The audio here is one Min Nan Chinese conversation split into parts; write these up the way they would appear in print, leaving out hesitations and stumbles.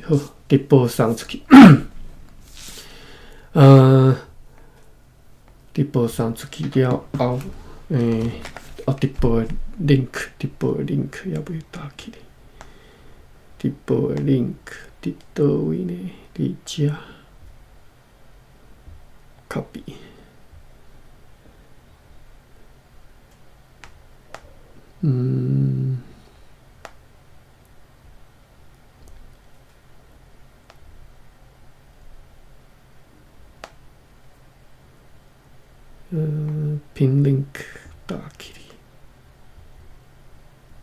好，直播送出去。直播送出去了後，哦，直播的 link，直播的 link 猶未打起來。直播的 link 佇佗位呢？佇遮，copy。Pin link 打起來，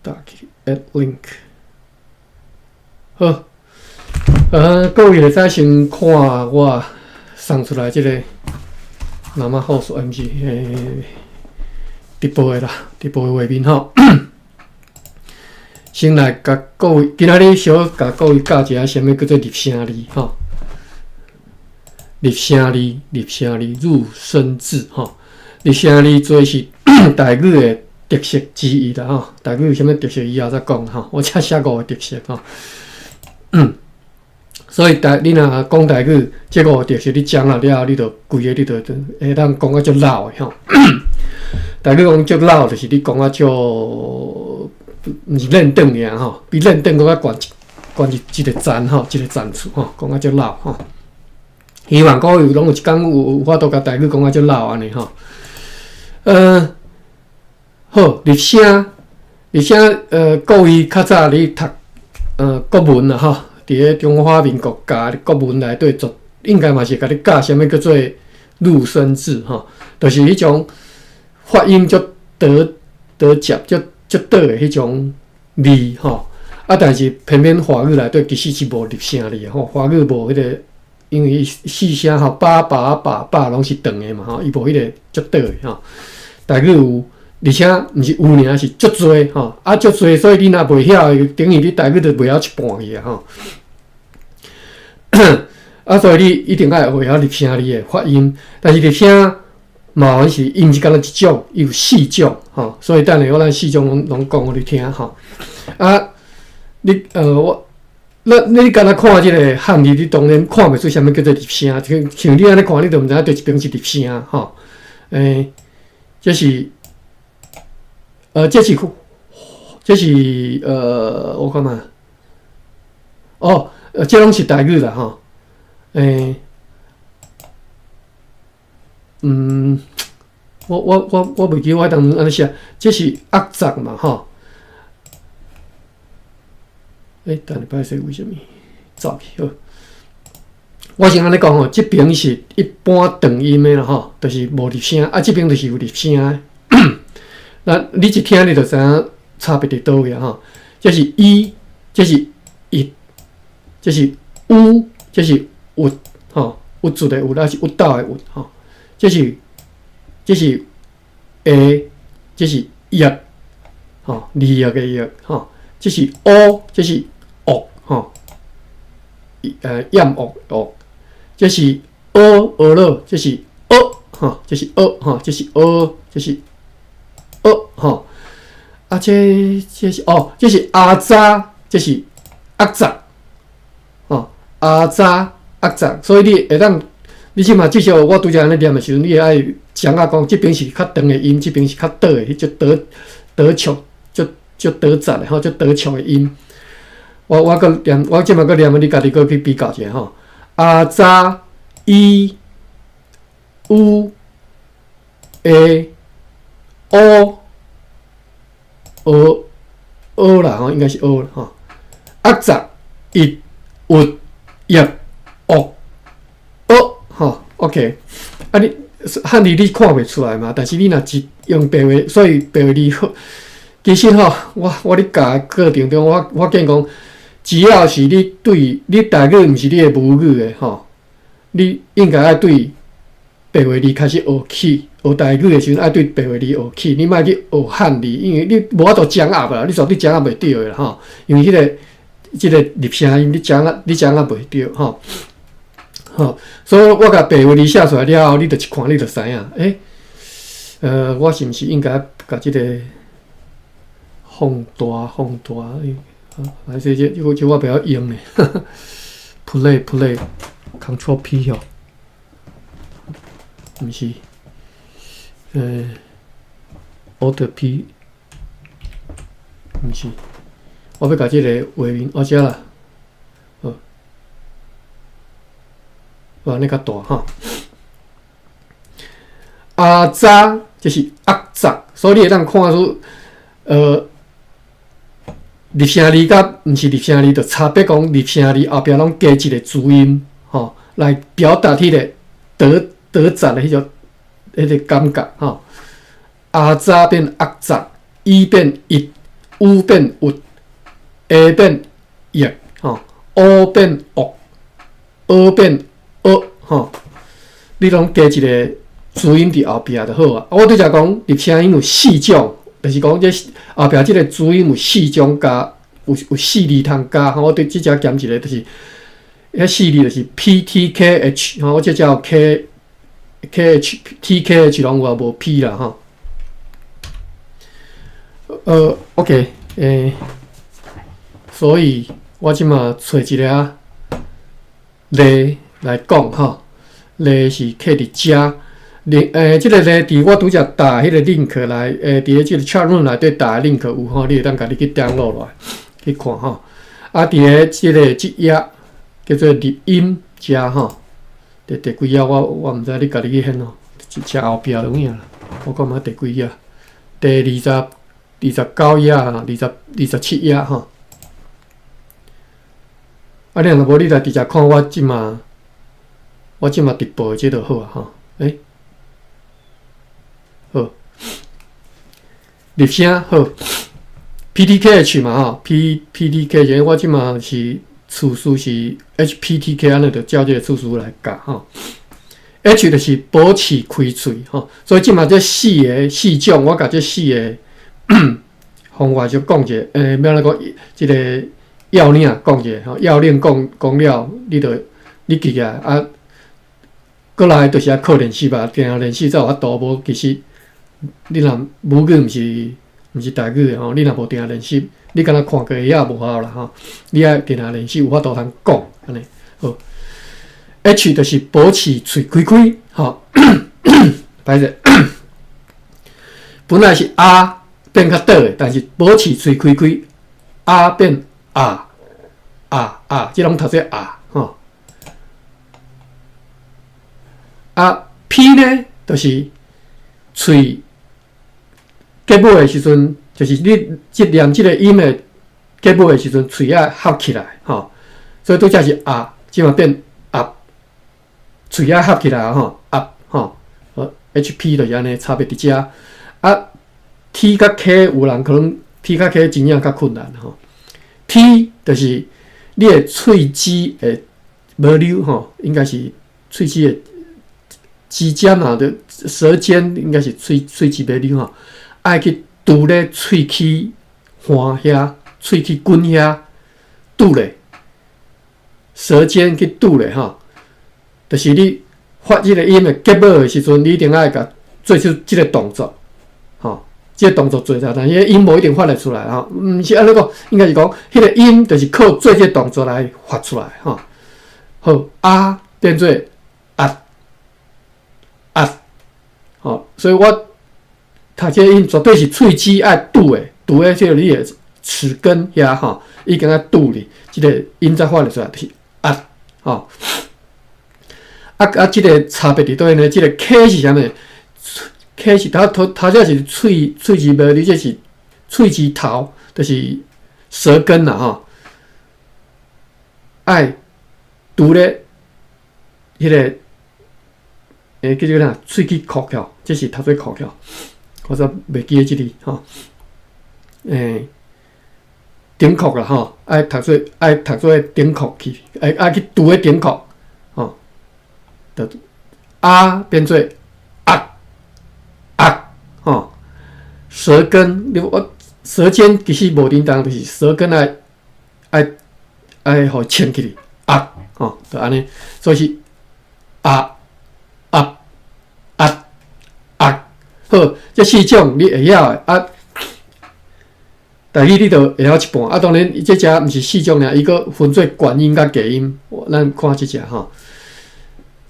打起來，add link。好，各位會使先看我送出來這個那麼好說，毋是直播的啦，直播的畫面吼。先來共各位，今仔日小共各位教一下啥物叫做入聲字吼。入聲字，入聲字，入聲字吼。入聲字做是台語的特色之一啦吼。台語有啥物特色，以後再講吼。我才寫五個特色吼。所以台你若講台語，這五個特色你掌握了後，你就規个你就會當講甲足老的吼。台語講足老，就是你講甲足毋是練轉爾吼，比練轉閣較懸懸一一個層吼，一個層次吼，講甲足老吼。希望各位攏有一工有法度共台語講甲足老按呢吼。好，入聲，入聲，各位較早咧讀國文啦吼，佇咧中華民國教國文內底做，應該嘛是共你教啥物叫做入聲字吼，就是彼種發音足倒倒接足足倒的彼種字吼。啊，但是偏偏華語內底其實是無入聲字的吼，華語無彼個，因為四聲吼，八八八八攏是長的嘛吼，伊無彼個足倒的吼。台語有，而且毋是有爾，是足濟吼。啊，足濟，所以你若袂曉，等於你台語就袂曉一半去啊吼。啊，所以你一定愛會曉入聲字的發音，但是入聲嘛是伊毋是干焦一種，伊有四種吼。所以等下我咱四種攏攏講予你聽吼。啊，你我，那你干焦看這個漢字，你當然看袂出啥物叫做入聲。像像你按呢看，你就毋知影佗一爿是入聲吼。這是，我看覓，哦，這攏是台語啦吼。我袂記我當陣按呢寫，這是壓雜嘛吼。等下歹勢，為啥物走去好？我先按呢講吼，這爿是一般長音的啦吼，就是無入聲，啊，這爿就是有入聲的。那你一聽你就知影差別佇佗位啊吼。這是伊，這是一，這是烏，這是鬱吼，鬱卒的鬱，還是鬱斗的鬱吼。這是下，這是葉吼，二葉的葉吼。這是烏，這是惡吼，厭惡惡。這是阿阿樂，這是阿吼，這是阿吼，這是阿，這是阿吼。啊，這是哦，這是阿扎，這是阿雜吼，阿扎阿雜。所以你會當，你這馬至少我拄才按呢念的時陣，你會愛掌握講，這爿是較長的音，這爿是較短的，彼種倒倒長，足足倒雜的吼，足倒長的音。我閣念，我這馬閣念，你家己閣去比較一下吼。阿扎伊烏下烏阿阿啦吼，應該是阿啦吼。阿雜一鬱葉惡阿吼，OK。啊，你漢字你看袂出來嘛？但是你若一用白話，所以白話字好。其實吼，我咧教的過程中，我發現講，只要是你對你台語毋是你的母語的吼，你應該愛對白話字開始學起，學台語的時陣愛對白話字學起，你莫去學漢字，因為你無法度掌握啦，你絕對掌握袂著的啦吼。因為這個入聲音，你掌握袂著吼。吼，所以我共白話字寫出來了後，你就一看，你就知影，我是毋是應該共這個放大放大？還是這我袂曉用呢？ play play Control P 吼，毋是，Alt P，毋是，我欲共這个畫面，喔遮啦，好，我按呢較大吼。阿早這是壓雜，所以你會當看出，入聲字佮毋是入聲字，就差別講入聲字後壁攏加一個子音，吼，來表達彼個濁濁雜的彼種彼個感覺，吼。阿早變壓雜，伊變一，烏變鬱，下變液，吼，烏變惡，蚵變蚵，吼，你攏加一個子音佇後壁就好啊。我拄才講入聲音有四種，就是講這後壁這个子音有四種加，有四字通加。吼，我對這只減一个，就是彼四字就是 P T K H，吼，我這只有 K K H T K H 攏有啊，無 P 啦，吼。OK，所以我這馬揣一个例來講，吼，例是刻佇遮。這个例佇我拄才貼彼个 link 來，佇咧這个 chat room 內底貼 link 有吼，你會當家己去 download 落來去看吼。啊，佇咧這个這頁叫做錄音遮吼，第幾頁我毋知，你家己去現吼，遮後壁就有影啦。我看覓第幾頁？第29頁，27頁吼。啊，你若無你來直接看我這馬直播的這就好啊吼。好，入聲好，P T K H 嘛吼，P P T K H，我這馬是次序是 H P T K，按呢就照這个次序來教吼。H 就是保持開喙吼，所以這馬這四个四種，我共這四个方法就講者，欲按怎講？這个要領講者吼，要領講講了，你就你記起來啊。閣來就是愛靠練習吧，定定練習才有法度，無其實你若母語毋是台語的吼，你若無定定練習，你敢若看過會曉無效啦吼。你愛定定練習，有法度通講按呢好。H 就是保持喙開開，吼，歹勢，本來是啊變較短的，但是保持喙開開，啊變啊啊啊，這攏讀做啊吼。啊，P 呢，就是喙結尾的時陣，就是你這念這个音的結尾的時陣，喙愛合起來吼。所以拄才是啊，這馬變啊，喙愛合起來吼，啊吼。H P 就是按呢差別佇遮。啊，T 佮 K 有人可能 T 佮 K 真正較困難吼。T 就是你的喙齒會無溜吼，應該是喙齒的舌尖啊，就舌尖應該是喙齒袂溜吼，愛去拄咧喙齒環遐，喙齒根遐拄咧，舌尖去拄咧吼，就是你發這个音的結尾的時陣，你一定愛共做出這个動作，吼，這个動作做出來，但是彼音無一定發會出來吼，毋是按呢講，應該是講彼个音就是靠做這个動作來發出來吼。好，啊變做啊啊，吼，所以我讀這个音絕對是喙齒愛拄的，拄咧這个你的齒根遐吼，已經愛拄咧，這个音才發會出來，就是啊，吼。啊啊！這个差別佇佗呢？這个 K 是啥物？K 是頭頭頭才是喙齒無，你這是喙齒頭，就是舌根啦吼。愛拄咧彼个，叫做啥？喙齒箍起，這是讀做箍起，我煞袂記得這字吼。頂殼啦吼，愛讀做頂殼去，愛去拄咧頂殼吼。就啊變做啊啊吼，舌根你我舌尖其實無叮當，就是舌根愛予撐起來啊吼，就按呢，所以是啊啊啊啊，好，這四種你會曉的啊。台語你就會曉一半。啊，當然這隻毋是四種爾，伊閣分做懸音佮假音。咱看這隻吼，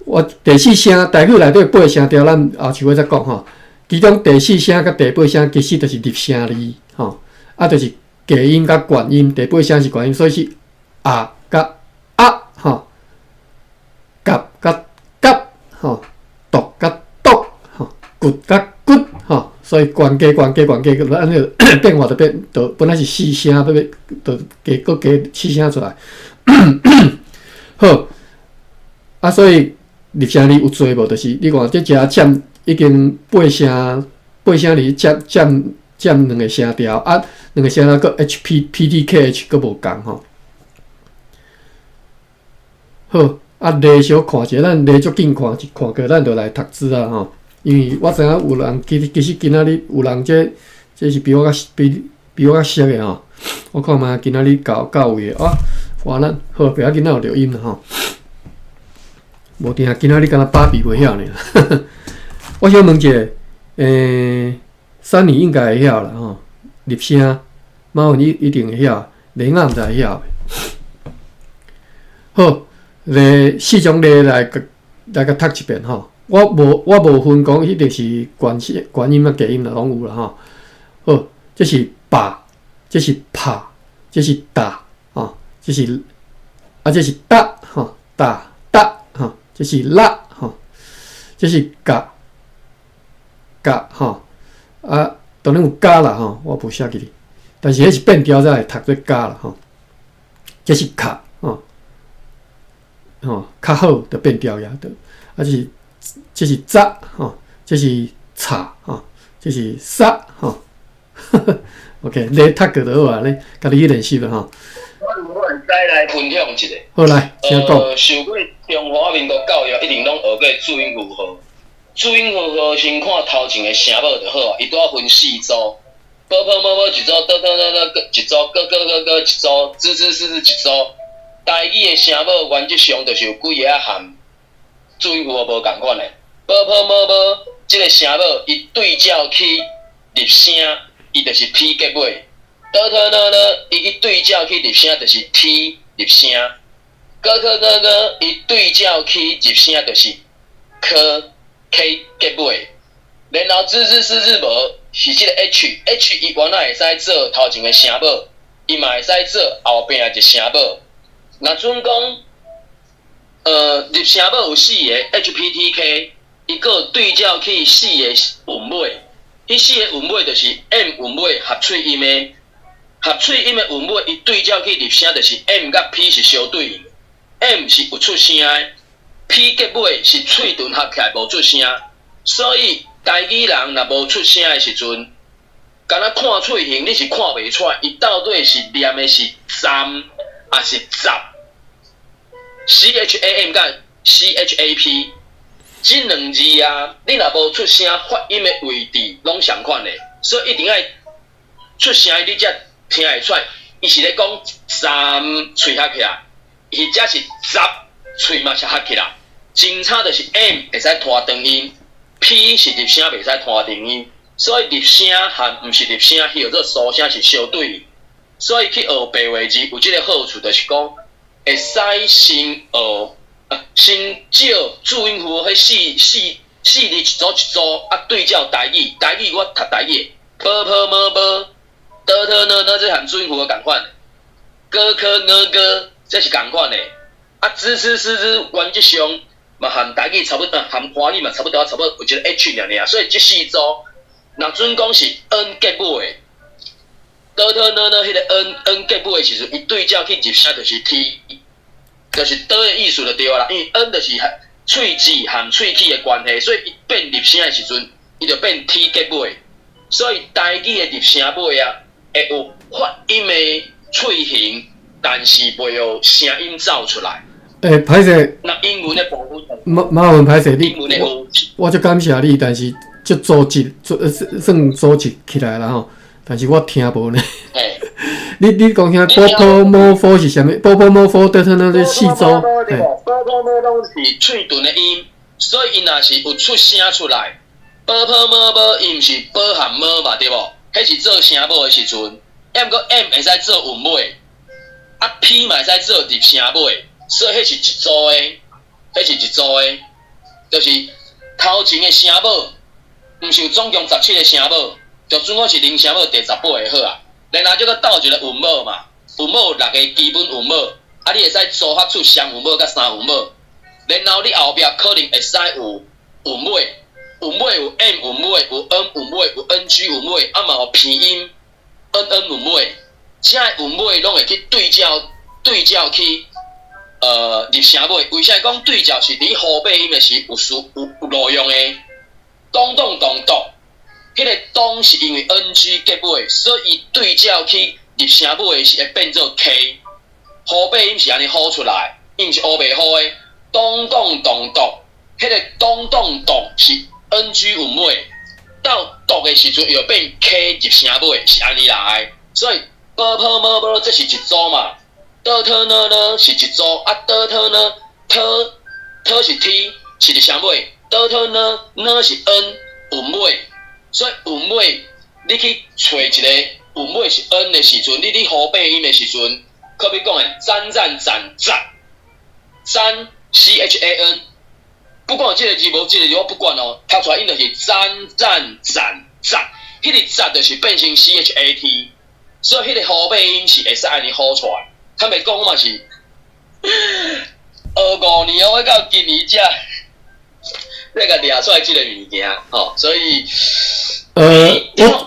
我第四聲台語內底八聲調，咱後一回再講吼。其中第四聲佮第八聲其實就是入聲字吼，啊，就是假音佮懸音。第八聲是懸音，所以是啊佮啊吼，甲佮夾吼，獨佮篤吼，骨佮骨吼，所以懸加懸加懸加，按呢變化就變，就本來是四聲，欲欲就加閣加四聲出來。好，啊，所以入聲字有濟無？就是你看這隻佔已經八聲，八聲字佔佔佔兩個聲調，啊，兩個聲調閣 H P P T K H 閣無仝吼。好，啊，例小看一下，咱例足緊看一看過，咱就來讀字啊吼。因為我知影有人其其實今仔日有人這這是比我較比比我較熟的吼。我看覓今仔日到到位的啊，哇，咱好，不要緊，咱有錄音啦吼。無定今仔日敢若芭比袂曉呢。我想問一下，珊妮應該會曉啦吼，入聲，馬雲一定會曉，雷亞毋知會曉袂？好，例四種例來來共讀一遍吼。我無分講，一定是懸聲、懸音啊、假音啦，攏有啦吼。好，這是把，這是拍，這是打，吼，這是啊，這是搭，吼，打搭，吼，這是辣，吼，這是甲甲，吼，啊，當然有加啦，吼，我無寫起哩，但是彼是變調才會讀做加啦，吼。這是卡，吼，吼，較好就變調呀，對，啊，這是。這是扎吼，這是插吼，這是殺吼。OK，你讀過就好啊，你家己去練習啦吼。我會使來分享一下。好來，請講。受過中華民國教育，一定攏學過注音符號。注音符號先看頭前的聲母就好啊，伊拄仔分四組，b p m b 一組，d t n n 一組，g g g g 一組，z z s s 一組。台語的聲母原則上就是有幾个仔含注音符號無仝款的，b p m b 這个聲母伊對照去入聲，伊就是 P 結尾；d t n n 伊去對照去入聲，就是 T 入聲；g k g g 伊對照去入聲，就是 K K 結尾。然後 z z s s 無是這個 H，H 伊原來會使做頭前的聲母，伊嘛會使做後壁一聲母。若準講，入聲母有四個 H P T K，伊閣對照去四個韻尾，彼四個韻尾就是 M 韻尾合喙音的，合喙音的韻尾，伊對照去入聲就是 M 佮 P 是相對應，M 是有出聲的，P 結尾是喙唇合起來無出聲，所以台語人若無出聲的時陣，敢若看喙形你是看袂出來，伊到底是念的是站抑是雜？C H A M 佮 C H A P 這兩字啊，你若無出聲，發音的位置攏相款的，所以一定愛出聲，你才聽會出來。伊是咧講站喙合起來，或者是雜喙嘛是合起來。真差就是 M 會使拖長音，P 是入聲袂使拖長音，所以入聲和毋是入聲，彼叫做蘇聲是相對。所以去學白話字有這個好處，就是講會使先學，先照注音符號彼四四四字一組一組，啊對照台語，台語我讀台語，b p m b d t n n 這和注音符號仝款的，g k ng g 這是仝款的，啊 z z s s 原則上嘛和台語差不多，和華語嘛差不多，差不多有一個 H 爾爾，所以這四組，若準講是 N 結尾的，d t n n 彼個 N N 結尾的時陣，伊對照去入聲就是 T，就是 D 的意思就對啦，因為 N 就是喙舌和喙齒的關係，所以伊變入聲的時陣，伊就變 T 結尾。所以台語的入聲尾啊，會有發音的喙形，但是袂有聲音走出來。欸，歹勢。那英文的部分，馬馬文歹勢，你我我足感謝你，但是這組織做算組織起來啦吼，但是我聽無呢。你你講遐 b p m f 是啥物？b p m f 對對那這四組。 b p m 攏是喙唇的音，所以伊若是有出聲出來，b p m b 伊毋是 b 和 m 嘛對無？彼是做聲母的時陣，啊毋過 M 會使做韻尾，啊 P 嘛會使做入聲尾，所以彼是一組的，彼是一組的，就是頭前的聲母，毋是有總共17個聲母，就準講是零聲母第18個好啊。然後這閣鬥一個韻母嘛，韻母有六個基本韻母，啊你會使組合出雙韻母佮三韻母，然後你後壁可能會使有韻尾，韻尾有 M 韻尾，有 N 韻尾，有 NG 韻尾，啊嘛有鼻音 N N 韻尾，這个韻尾攏會去對照對照去入聲尾。為啥講對照是佇號碼音的時有需有路用的？咚咚咚咚，彼個咚是因為 NG 結尾，所以對照去入聲尾是會變做 K。號碼音是按呢呼出來，伊毋是烏白呼的。咚咚咚咚，彼個咚咚咚是 NG 韻尾，到讀的時陣又變 K 入聲尾，是按呢來的。所以波波摸摸這是一組嘛，的特呢呢是一組，啊的特呢特特是 T 是入聲尾，的特呢呢是 N 韻尾，所以韻尾你去揣一個韻尾是 N 的時陣，你佇號碼音的時陣，可比講的讚讚讚讚讚 C H A N，不管有這個字無這個字，我不管哦，讀出來音就是讚讚讚讚，彼個讚就是變成 C H A T，所以彼個號碼音是會使按呢呼出來。坦白講，我嘛是學5年哦，我到今年才才共掠出來這個物件，吼，所以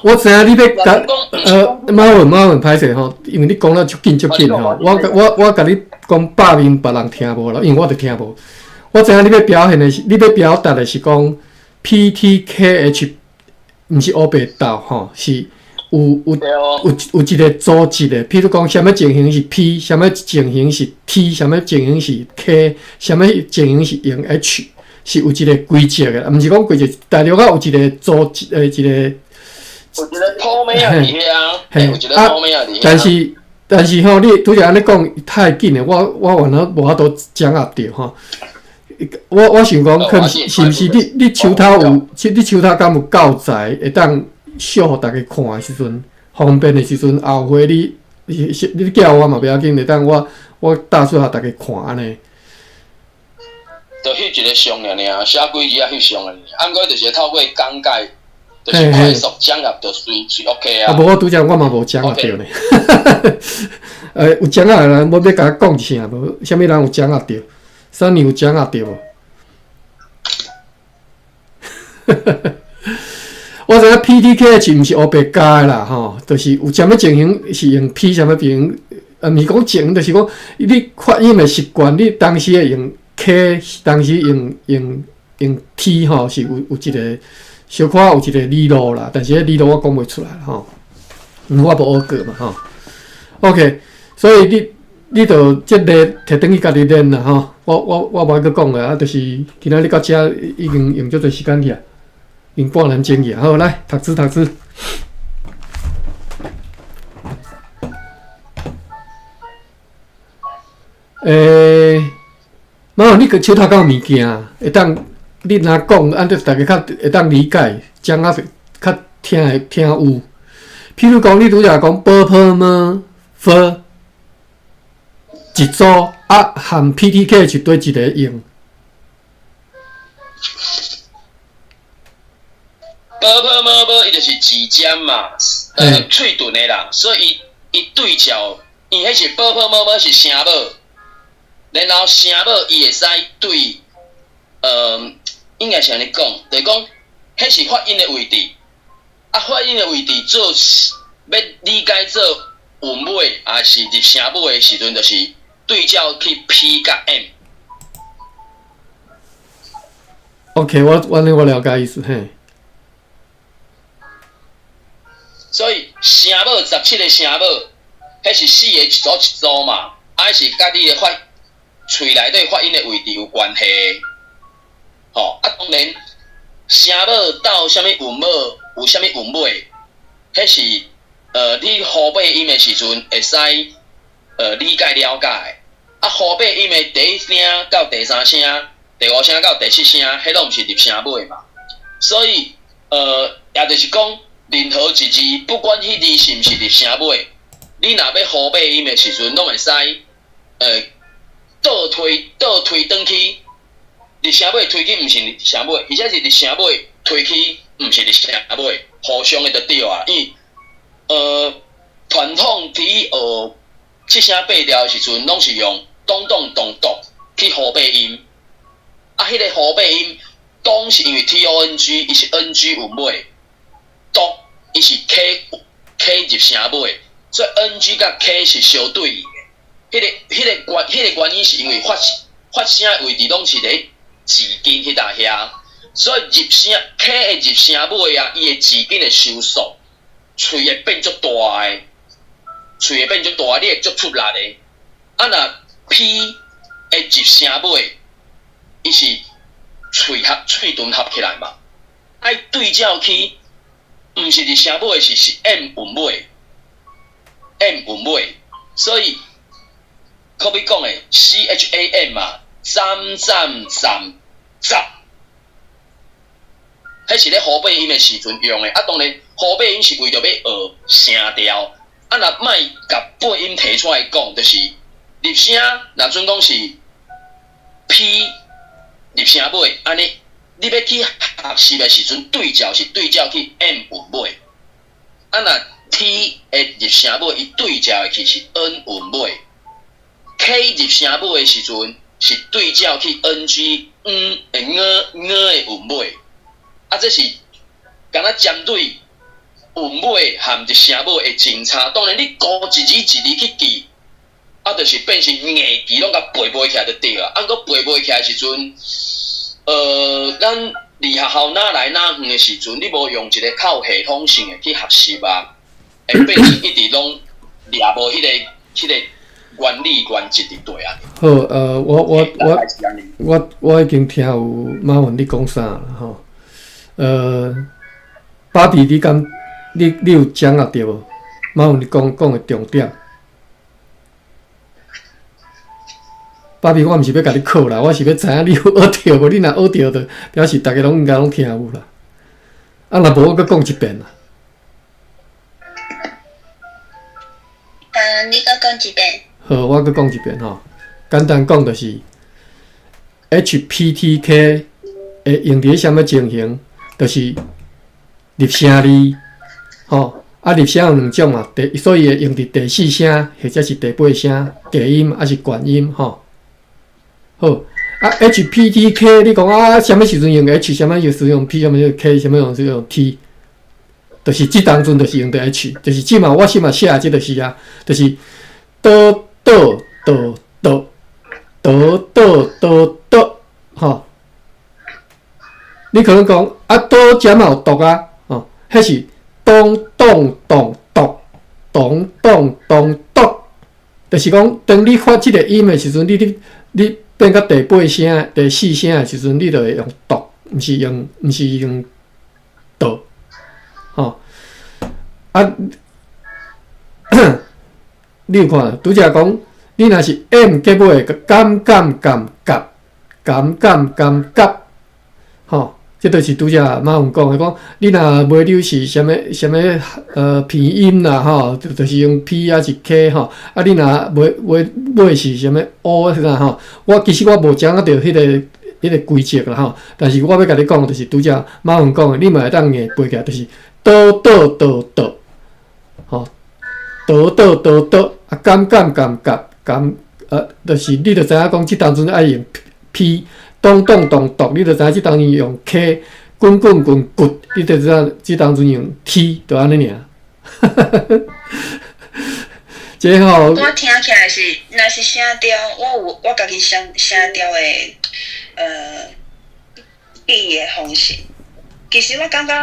我知影你欲共馬文馬文歹勢吼，因為你講了足緊足緊吼，我共你講百遍，別人聽無啦，因為我就聽無。我知影你欲表現的是，你欲表達的是講 P T K H，毋是烏白鬥吼，是有一個組織的，譬如講，啥物情形是 P，啥物情形是 T，啥物情形是 K，啥物情形是用 H，是有一個規則的，毋是講規則，大陸仔有一個組織的一個，有一個譜尾仔佇遐，嘿，有一個譜尾仔佇遐。但是吼，你拄才按呢講太緊了，我原來無法度掌握著吼。我想講，可能是毋是你手頭有，你手頭敢有教材會當秀予大家看的時陣，方便的時陣，後回你寄我嘛袂要緊，會當我打出予大家看按呢。就翕一個相爾爾，寫幾字仔翕相爾爾，啊，毋過就是透過講解，就是快速掌握就隨隨 OK 啊。啊，無我拄才我嘛無掌握著呢。有掌握的人，我欲共我講一聲無？啥物人有掌握著？啥人有掌握著無？我知影 P T K H 毋是烏白加的啦，吼，就是有啥物情形是用 P，啥物情形，毋是講情，就是講你發音的習慣，你當時會用 K，當時用 T 吼，是有一個小可有一個理路啦，但是彼理路我講袂出來吼，因為我無學過嘛吼。OK，所以你就這個提轉去家己練啦吼。我無愛閣講啦，啊，就是今仔日到遮已經用足濟時間去啊。已經半點鐘去啊，好，來讀書讀書。媽，你閣手頭敢有物件，會當你若講，按呢大家較會當理解，講較較聽會聽有。譬如講，你拄才講波波麼 f 一組啊，含 P T K 是佗一个用？波波麼波，伊就是舌尖嘛，喙唇的啦，所以伊伊對照，伊彼是波波麼波是聲母，然後聲母伊會使對，應該是按呢講，就是講，彼是發音的位置，啊，發音的位置做欲理解做韻尾，抑是入聲母的時陣，就是對照去 P 佮 M。 OK，我了解意思嘿。所以聲母17個聲母，彼是四個一組一組嘛，啊，是佮你的發喙內底發音的位置有關係。吼，啊，當然聲母鬥啥物韻母，有啥物韻尾，彼是你號碼音的時陣會使理解了解。啊，號碼音的第一聲到第三聲、第五聲到第七聲，彼攏毋是入聲尾嘛。所以也就是講，任何一字，不管彼字是毋是入聲尾，你若欲呼八音的時陣，攏會使倒推轉去，入聲尾推去毋是入聲尾，或者是入聲尾推去毋是入聲尾，互相的就對啊。因為傳統佇學七聲八調的時陣，攏是用咚咚咚咚去呼八音。啊，彼個呼八音，咚是因為 T O N G，伊是 N G 韻尾，咚伊是 K K 入聲尾，所以 N G 佮 K 是相對應的。彼個原因是因為發聲的位置攏是佇舌根彼搭遐，所以入聲 K 的入聲尾啊，伊的舌根會收縮，喙會變足大的，喙會變足大，你會足出力的。啊，若 P 的入聲尾，伊是喙唇合起來嘛，愛對照去，毋是入聲尾是 M 韻尾，M 韻尾，所以可比講的 C H A M 嘛，三三三十，彼是咧呼八音的時陣用的。啊，當然呼八音是為著欲學聲調。啊，若莫共八音提出來講，就是入聲，若準講是 P 入聲尾，按呢你欲去學習的時陣，對照是對照去 M 韻尾。啊，若 T 的入聲尾，伊對照的去是 N 韻尾。K 入聲尾的時陣，是對照去 N G N 的 N N 的韻尾。啊，這是敢若針對韻尾含入聲尾的真差。當然，你孤一字一字去記，啊，就是變成硬記，攏共背背起來就對啊。啊，毋過背背起來時陣，咱佇學校哪來哪遠的時陣，你無用一個較有系統性的去學習啊，會變成一直攏掠無彼個原理原則佇對啊。好，我已經聽有馬雲你講啥啦吼。芭比，你敢你有掌握著無？馬雲你講講的重點。芭比，我毋是欲共你考啦，我是欲知影你有學著無？你若學著，就表示逐家攏應該攏聽有啦。啊，若無我閣講一遍啦。你閣講一遍。好，我閣講一遍吼。簡單講就是 HPTK 會用佇啥物情形？就是入聲字，吼啊，入聲有兩種嘛，所以會用佇第四聲或者是第八聲，低音抑是懸音，吼。好，啊，HPTK，你講啊，啥物時陣用 H，啥物時陣用 P，啥物時陣用 K，啥物時陣用 T，就是這當陣就是用著 H，就是這馬我這馬寫的這就是啊，就是哆哆哆哆哆哆哆哆，吼。你可能講啊，哆遮嘛有讀啊，吼，彼是咚咚咚咚咚咚咚咚，就是講當你發這個音的時陣，你變到第八聲、第四聲的時陣，你就會用讀，毋是用哆，吼。啊，你有看，拄才講，你若是 M 結尾，敢敢敢甲，敢敢敢甲，吼，這就是拄才馬雲講的，講你若袂溜是啥物啥物鼻音啦，吼，就是用 P 抑是 K 吼，啊，你若尾是啥物 O 啥吼，我其實我無掌握著彼個規則啦吼，但是我欲共你講，就是拄才馬雲講的，你嘛會當硬背起來，就是哆哆哆哆，吼，哆哆哆哆，啊，敢敢敢甲敢，就是你就知影講，這當陣愛用 P。咚咚咚咚，你就知影這當陣用 K，滾滾滾骨，你就知影這當陣用 T，就按呢爾。這吼，我聽起來是，若是聲調，我有我家己聲調的，記的方式。其實我感覺，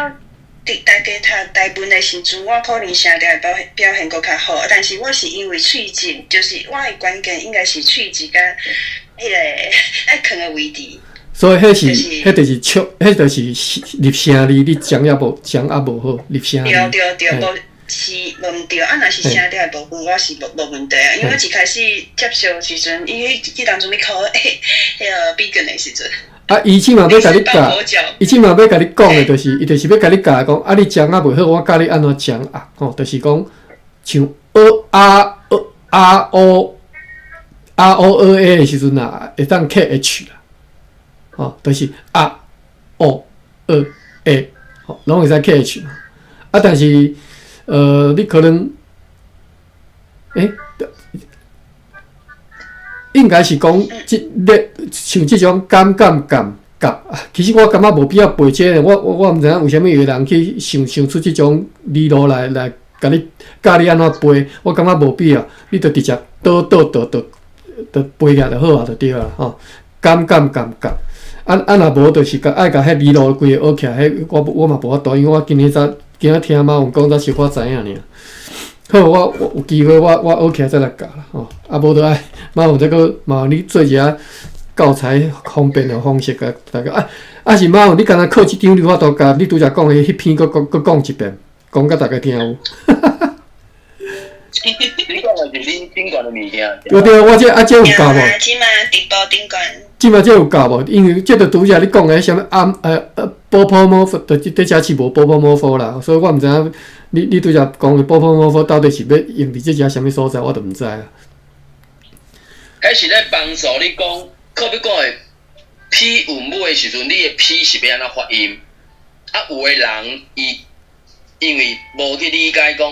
佇大家讀台文的時陣，我可能聲調會表現閣較好。但是我是因為喙舌，就是我的關鍵應該是喙舌佮彼個愛囥的位置。所以彼是，彼就是唱，彼就是入聲字，你掌握無掌握無好，入聲字。對對對，無是無毋對，啊，若是聲調的部分，我是無問題啊。因為我一開始接受時陣，因為彼當陣咧考彼個筆卷的時陣。啊，伊這馬欲共你教，伊這馬欲共你講的，就是，伊就是欲共你教講，啊，你掌握袂好，我教你按怎掌握，吼，就是講像學呃 R 呃 R O R O 呃 A 的時陣啊，會當 K H 啦，吼，就是 R O 呃 A，吼，攏會使 K H 嘛。啊，但是你可能，應該是講這咧像這種感感感甲，其實我感覺無必要背這個，我毋知影為啥物有人去想想出這種理路來共你教你按怎背，我感覺無必要，你就直接倒倒倒倒倒背起來就好啊，就對啊，吼。感感感甲，啊啊若無就是共愛共彼字路規个學起來，彼我嘛無法度，因為我今日才今仔聽馬雲講才小可知影爾。好，我有機會我學起來再來教啦，吼。啊無就愛馬雲再閣麻煩你做一下教材方便的方式，共大家啊啊是馬雲，你敢若靠這張你有法度共你拄才講的彼篇閣閣閣講一遍，講共大家聽有。你講的是恁頂懸的物件。對對，我這啊這有教無？這馬直播頂懸。這馬這有教無？因為這就拄才你講的啥物暗波波摩佛，就這這是無波波摩佛啦，所以我毋知影你拄才講的波波摩佛到底是欲用佇這遮啥物所在，我都毋知啊。彼是咧幫助你講，可比講的 P 韻母的時陣，你的 P 是欲按怎發音？啊，有的人伊因為無去理解講，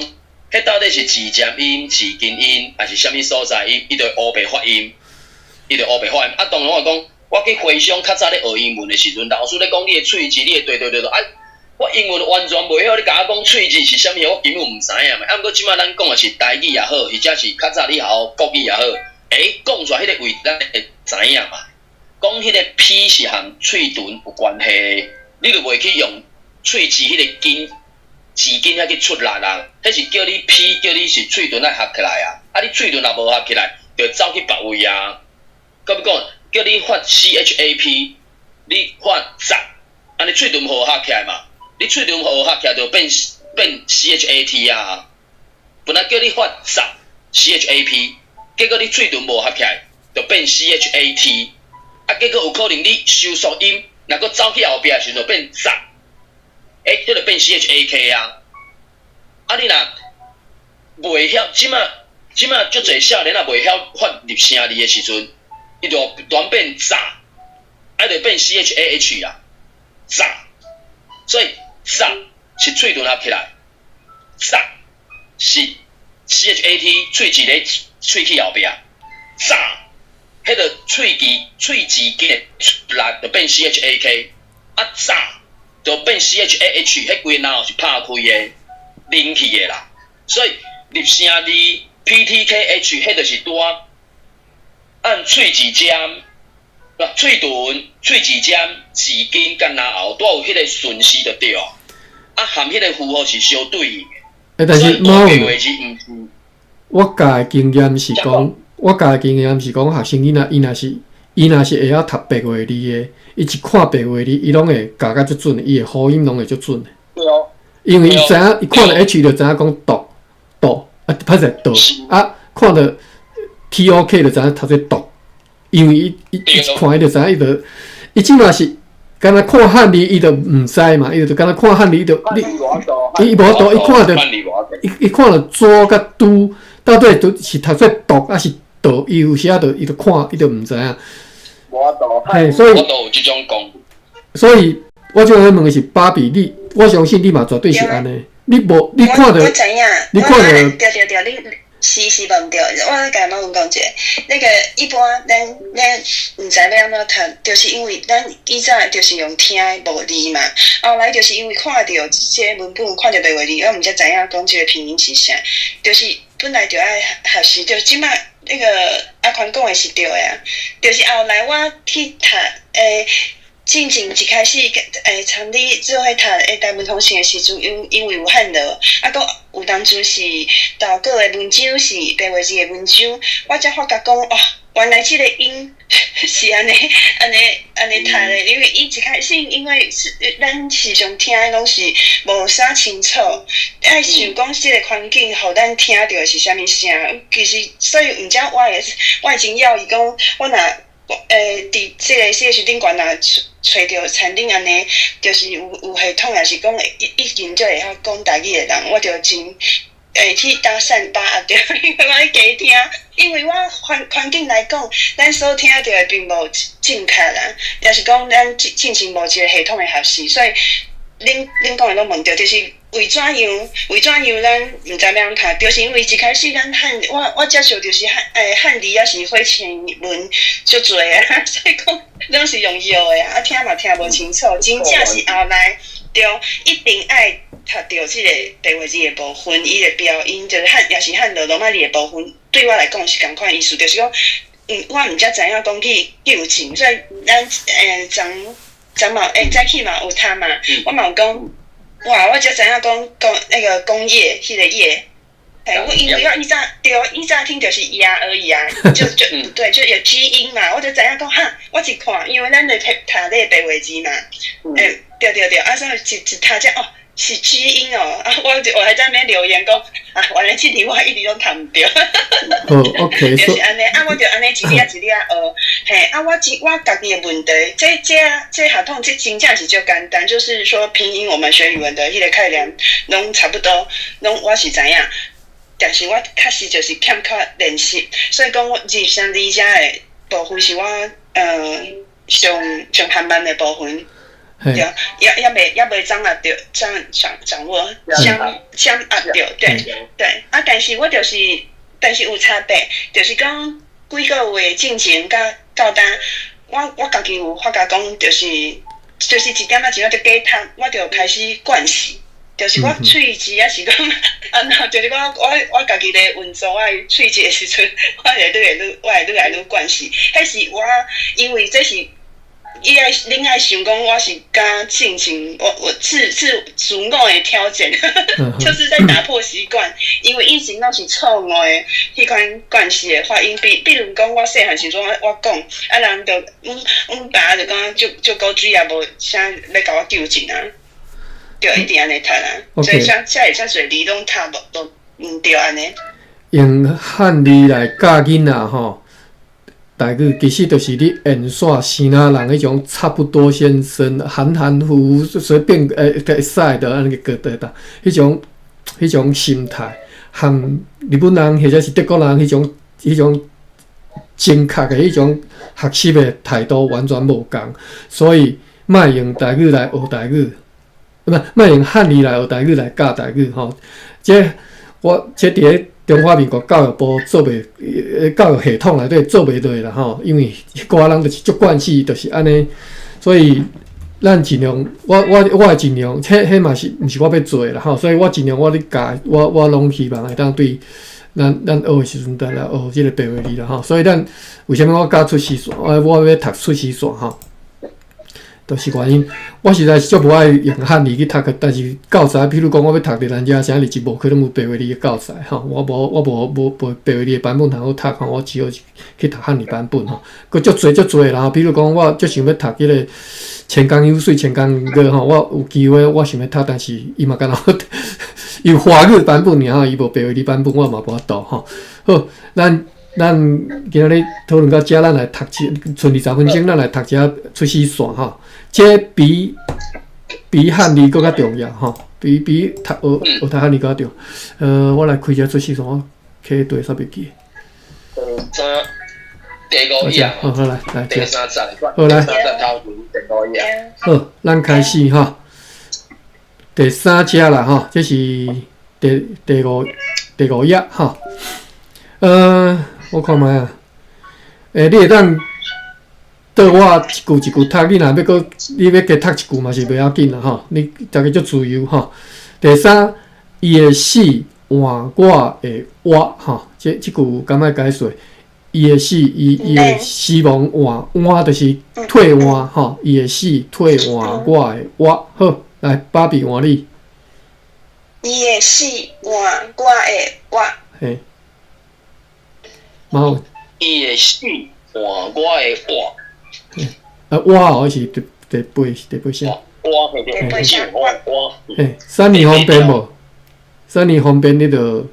彼到底是舌尖音、舌根音，抑是啥物所在音，伊就會烏白發音，伊就烏白發音。啊，當然我講，我去回想較早咧學英文的時陣，老師咧講你的喙齒，你的對對對對，啊，我英文完全袂曉，你共我講喙齒是啥物，我根本毋知影嘛。啊，毋過這擺咱講的是台語也好，或者是較早你學國語也好，講出來彼個位咱會知影嘛。講彼個 P 是和喙唇有關係，你就袂去用喙齒彼個筋、舌筋遐去出力啊。彼是叫你 P，叫你是喙唇愛合起來啊。啊，你喙唇若無合起來，就走去別位啊。閣比講，叫你發 CHAP，你發雜，按呢喙唇無合起來嘛？你喙唇無合起來就變 CHAT 啊。本來叫你發雜 CHAP，結果你喙唇無合起來，就變 CHAT。啊，結果有可能你收縮音，若閣走去後壁的時陣就變雜，這就變 CHAK 啊。啊，你若袂曉，這馬足濟少年仔袂曉發入聲字的時陣，伊就轉變雜，啊，就變 CHAH 啊，雜。所以雜是喙唇合起來，雜是 CHAT 喙齒咧喙齒後壁，雜。彼個喙齒喙齒筋出力就變 CHAK，啊雜就變 CHAH，彼規个腦是拍開的，啉去的啦。所以入聲字 PTKH，彼就是拄仔按喙齒尖、喙唇、喙齒尖、舌根佮嚨喉，拄有彼個順序就對。啊，含彼個符號是相對應的。但是我教的經驗是講。我教的經驗是講，學生囡仔伊若是會曉讀白話字的，伊一看白話字，伊攏會教甲足準的，伊的呼音攏會足準的。對哦。因為伊知影，伊看著 H 就知影講讀讀，啊，歹勢讀啊，看著 TOK 就知影讀做讀，因為伊一看伊就知影，伊就伊這馬是敢若看漢字，伊就毋知嘛，伊就敢若看漢字，伊就你伊無法度，伊看著伊看著左佮拄，到底都是讀做讀抑是讀？伊有時仔就伊就看，伊就毋知影。嘿，所以，所以我就欲問的是芭比，你我相信你嘛絕對是按呢。你無你看著，我知影，你看著，對對對，你是是無毋對。我共馬雲講一下，那個一般咱毋知欲按怎讀，就是因為咱以前就是用聽的無字嘛。後來就是因為看著這個文本，看著白話字，我毋才知影講這個拼音是啥。就是本來就愛學習，就這馬那個阿寬講的是對的啊。就是後來我去讀進前一開始，參你做伙讀台文通訊的時陣，因為有漢羅，啊，閣有當陣是投稿的文章是白話字的文章，我才發覺講哦，原來這個音是按呢按呢按呢讀的，因為伊一開始因為是咱時常聽的攏是無啥清楚，愛想講這個環境予咱聽著的是啥物聲，其實所以毋才我會真猶豫講，我若佇這個 C H 頂懸若揣著田頂按呢，就是有系統，抑是講已經就會曉講台語的人，我就真去搭讪巴啊對，因為我咧加聽，因為我環境來講，咱所聽著的並無正確啦，也是講咱進前無一個系統的學習，所以恁講的攏問著，就是為怎樣為怎樣咱毋知欲按怎讀，就是因為一開始咱漢我接受就是漢字抑是火星文足濟啊，所以講攏是用搖的啊，聽嘛聽無清楚，真正是後來對一定愛讀著這個白話字的部分，伊的標音就是漢也是漢羅馬字的部分，對我來講是仝款意思，就是講，我毋才知影講去糾正，所以咱昨昨嘛早起嘛有讀嘛，我嘛有講，哇，我才知影講講那個工業彼個業，嘿，我因為我以早對，以早聽就是鴨而已啊，就不對，就有 G 音嘛，我就知影講哈，我一看，因為咱咧讀讀咧白話字嘛，對對對，啊，所以一一讀才哦，是 G 音哦，啊，我就我還在那邊留言講，啊，原來這題我一直攏讀毋著。好，OK，就是按呢，啊，我就按呢一粒一粒學，嘿，啊，我真我家己的問題，這系統這真正是足簡單，就是說拼音我們學語文的彼個概念攏差不多，攏我是知影，但是我確實就是欠缺練習，所以講我入聲字遮的部分是我上上緩慢的部分。對，猶未掌握著，掌握，掌握著，對對。啊，但是我就是，但是有差別，就是講幾個月進前佮到今，我家己有發覺講，就是一點仔一點仔就加讀，我就開始慣勢，就是我喙舌抑是講，按怎，就是講我家己咧運作我的喙舌的時陣，我會愈來愈，我會愈來愈慣勢。彼是我因為這是。伊愛恁愛想講我是佮進前我自我的挑戰，就是在打破習慣，因為以前攏是錯誤的彼款慣勢的發音，比如講我細漢時陣我講，啊人就阮爸就感覺足足古錐也無啥欲共我糾正啊，對，一定按呢讀啊，所以才會遮濟字攏讀無都毋對按呢。用漢字來教囡仔吼，台語其實就是你沿線生仔人彼種差不多先生含含糊糊隨便會使的按呢個對彼種彼種心態，和日本人或者是德國人彼種正確的彼種學習的態度完全無仝，所以莫用台語來學台語，毋莫用漢字來學台語來教台語吼。這我這佇咧中華民國教育部做袂，教育系統內底做袂落啦吼，因為寡人就是足慣勢，就是按呢，所以咱盡量，我會盡量，彼嘛是毋是我欲做的啦吼，所以我盡量我咧教，我攏希望會當對咱學的時陣，來學這個白話字啦吼。所以咱為啥物我教出師線，我欲讀出師線吼，就是原因。我實在是足無愛用漢字去讀的，但是教材，比如講我欲讀佇咱遮啥物是無可能有白話字的教材吼，我無白話字的版本通好讀吼，我只好去讀漢字版本吼。閣足濟足濟啦，比如講我足想欲讀彼個千江有水千江月吼，我有機會我想欲讀，但是伊嘛敢若有華語版本爾吼，伊無白話字版本，我嘛無法度吼。好，咱今仔日討論到遮，咱來讀一，賰20分鐘，咱來讀一下出師線吼。這比漢字閣較重要吼，比讀學學讀漢字閣較重要。我來開一下出師線，我開對煞袂記。第五頁。好，好來來，第三節。好來。第三節頭第五頁。好，咱開始吼。第三節啦吼，這是第五頁吼。我看覓啊？你會當倒我一句一句讀，你若欲閣你欲加讀一句嘛是袂要緊啦吼。你逐家足自由吼。第三，伊的死換我的活吼，這句敢愛解說？伊的死，伊的死亡換換就是替換吼，伊的死替換我的活。好，來芭比換你。伊的死換我的活。嘿。嘛有。伊的死換我的活。啊，活哦是第八聲。活，第八聲活活。嘿，啥物方便無？啥物方便你就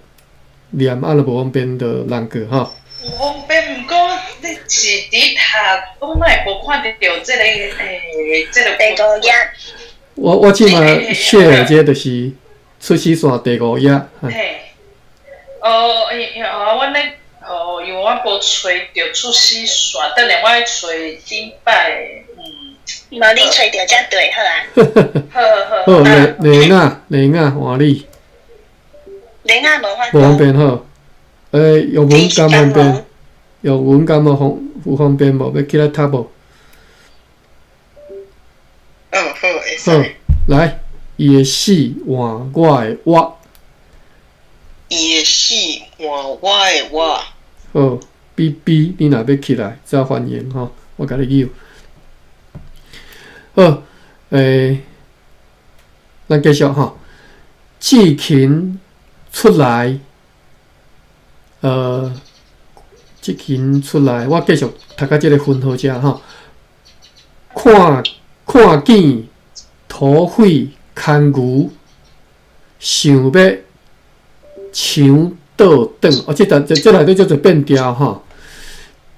念，啊若無方便就讓過吼。有方便，毋過你是佇讀，我哪會無看著這個第五頁。我這馬寫的這就是出師線第五頁。嘿。哦，因哦，阮咧，哦，因為我無揣著出死線，等下我愛揣頂擺，嗯。無你揣著才對，好啊。好好好，麗麗雅，麗雅，換你。麗雅無法無方便好。玉文敢方便？玉文敢無方有方便無？欲起來讀無？哦，好，會使。好，來，伊的死換我的活。伊的死換我的活。好，B B，你若欲起來，才歡迎吼，我共你揪。好，咱繼續吼。志勤出來，志勤出來，我繼續讀到這个分號遮吼。看看見土匪牽牛，想欲搶倒轉。哦，這段這這內底叫做變調吼。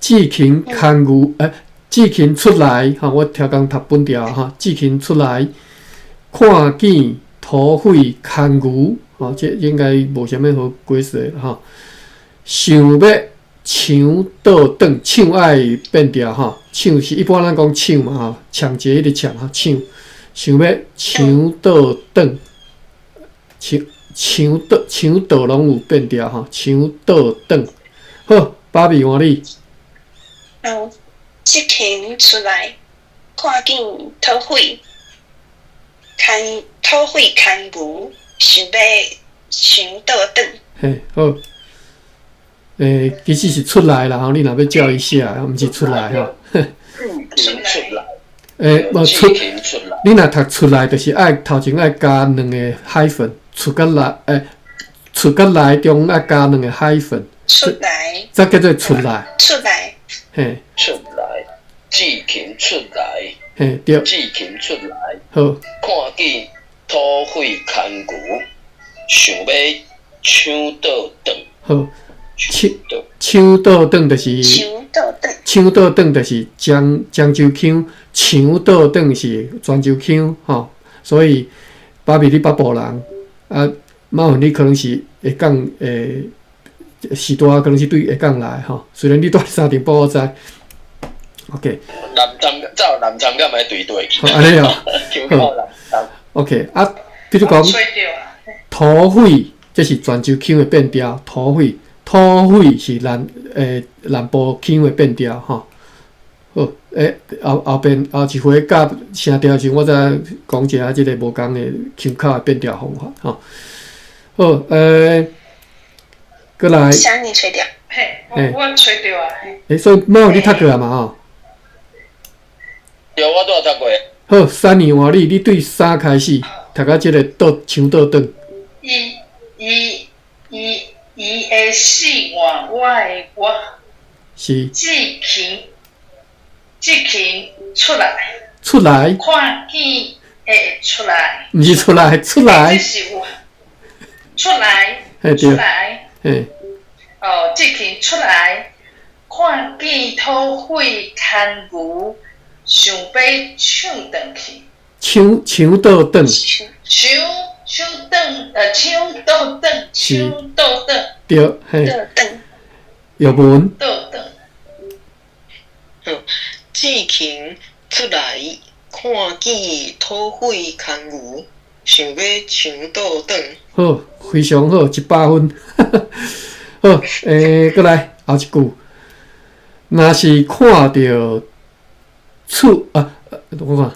志勤牽牛，志勤出來，吼，我超工讀本調吼。志勤出來，看見土匪牽牛，吼，這應該無啥物好解釋吼。想欲搶倒轉，搶愛變調吼，搶是一般咱講搶嘛吼，搶劫彼个搶吼，搶，想欲搶倒轉，搶搶倒搶倒攏有變調吼，搶倒轉。好，芭比換你。嗯，志勤出來，看見土匪牽土匪牽牛，想欲搶倒轉。嘿，好。其實是出來啦吼，你若欲照伊寫，毋是出來吼。出來。無出，你若讀出來，就是愛頭前愛加兩个 hyphen，出佮來，出佮來中愛加兩个 hyphen。出來。才叫做出來。出來。嘿。出來，志勤出來。嘿，對。志勤出來。好。看見土匪牽牛，想欲搶倒轉。好。搶搶倒轉就是搶倒轉，搶倒轉就是漳漳州腔，搶倒轉是泉州腔吼。所以芭比你北部人，啊，馬雲你可能是下港時代可能是對下港來吼。雖然你住三重埔，我知。OK。南欉走南欉敢會對對去。按呢哦。好。OK 啊，比如講土匪，這是泉州腔的變調，土匪。土匪是南南部腔的變調吼。好，後後邊後一回教聲調時，我再講一下這个無仝的腔口的變調方法吼。好，閣來。啥人揣著？嘿，我揣著啊。所以貓你讀過啊嘛吼？對，我拄仔讀過。好，三年換你，你對三開始讀到這个倒搶倒轉。伊伊伊伊的死換我的活。是。志勤，志勤出來。出來。看見會出來。毋是出來，出來。這是有出來。出來。嘿。哦，志勤出來，看見土匪牽牛，想欲搶轉去。搶搶倒轉。搶搶轉，搶倒轉，搶倒轉。對，嘿。倒轉。玉文。倒轉。好，志勤出來，看見土匪牽牛，想欲搶倒轉。好，非常好，100分。好，閣來後一句。若是看著厝啊，我看，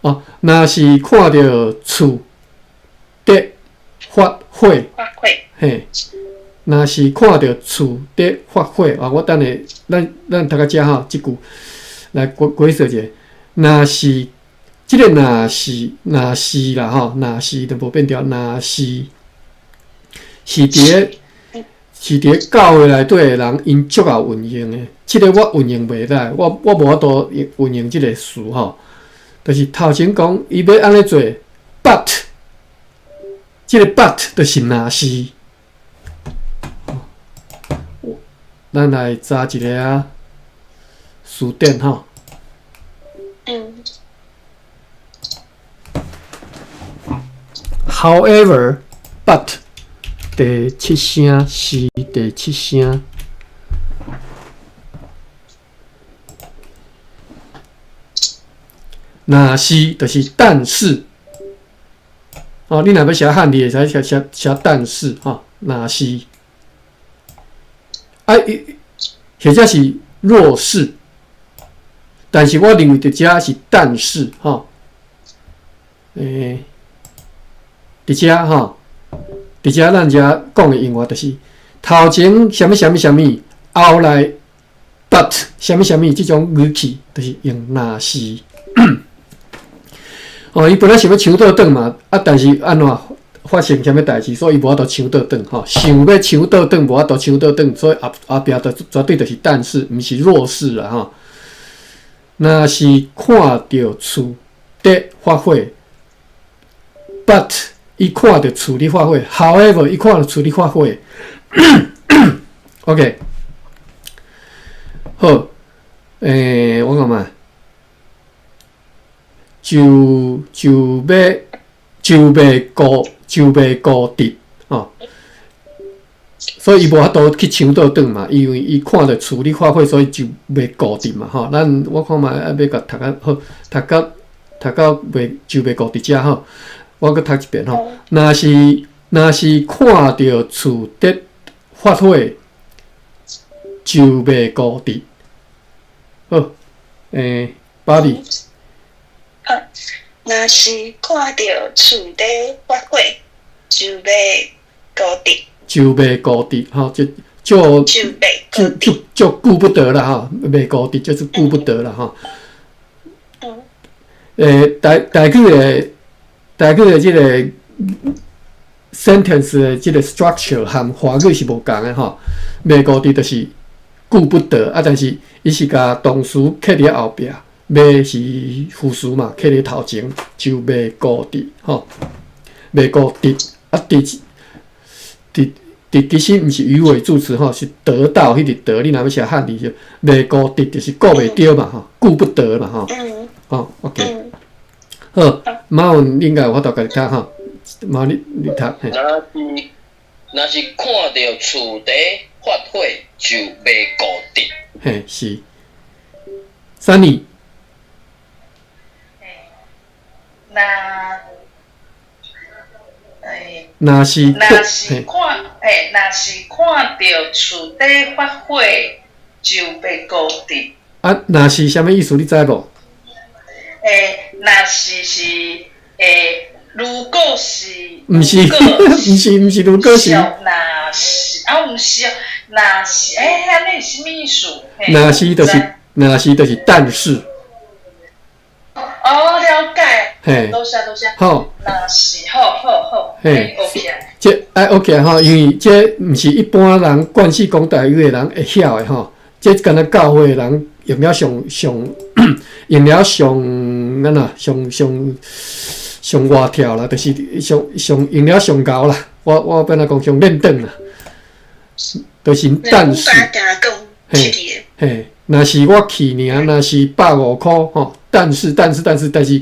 哦，若是看著厝佇發火，發火，嘿，若是看著厝佇發火，啊，我等下，咱咱讀到遮吼，這句來解解釋一下。若是這个若是若是啦吼，若是就無變調，若是是佇咧是佇咧教會內底的人，𪜶足𠢕運用的。這个我運用袂來，我我無法度運用這个詞吼。就是頭前講，伊欲按呢做，but 這个 but 就是若是。咱來查一下啊，詞典吼。However, but 第七聲，是第七聲。若是就是但是，哦，你若欲寫漢字，會使寫寫寫但是吼，若是，啊，或者是若是，但是我認為佇遮是但是吼，佇遮吼，佇遮咱遮講的用法就是頭前啥物啥物啥物，後來 but 啥物啥物這種語氣，就是用若是。哦，伊本來想欲搶倒轉嘛，啊，但是按怎發生啥物代誌，所以伊無法度搶倒轉吼，想欲搶倒轉，無法度搶倒轉，所以後後壁就絕對就是但是，毋是若是啦吼。若是看著厝佇發火，but 伊看著厝咧發火，however 伊看著厝咧發火。OK，好，我講嘛。就就欲就袂顧就袂顧得吼，所以伊無法度去搶倒轉嘛，因為伊看著厝咧發火，所以就袂顧得嘛吼。咱我看覓愛欲共讀較好，讀到讀到袂就袂顧得遮吼，我閣讀一遍吼。若是若是看著厝佇發火，就袂顧得。好，巴黎。若是看著厝佇發火，就袂顧得。就袂顧得吼，就就就就就顧不得了吼，袂顧得就是顧不得了吼。台台語的台語的這个 sentence 的這个 structure 和華語是無仝的吼。袂顧得就是顧不得啊，但是伊是共動詞刻佇後壁。袂是副詞嘛，刻佇頭前就袂顧得吼，袂顧得啊，得得得其實毋是魚尾助詞吼，是得到彼個得，你若欲寫漢字就袂顧得，就是顧袂著嘛吼，顧不得嘛吼。好，OK，好，馬文應該有法度共你讀吼，馬你你讀。若是若是看著厝佇發火，就袂顧得。嘿，是。Sunny。若，若是若是看，嘿，若是看著厝佇發火，就袂顧得。啊，若是啥物意思？你知無？若是是，如果是，毋是，毋是，毋是，如果是。若是，啊，毋是，若是，按呢是啥物意思？若是就是，若是就是，但是。哦，了解。嘿，多謝多謝。好。若是，好好好。嘿，OK。這愛 OK 吼，因為這毋是一般人慣勢講台語的人會曉的吼。這敢若教會的人用了上上用了上按怎上上上活跳啦，就是上上用了上𠢕啦。我我欲按怎講上練轉啦，就是但是。嘿，嘿，若是我去爾，若是150箍吼，但是但是但是但是，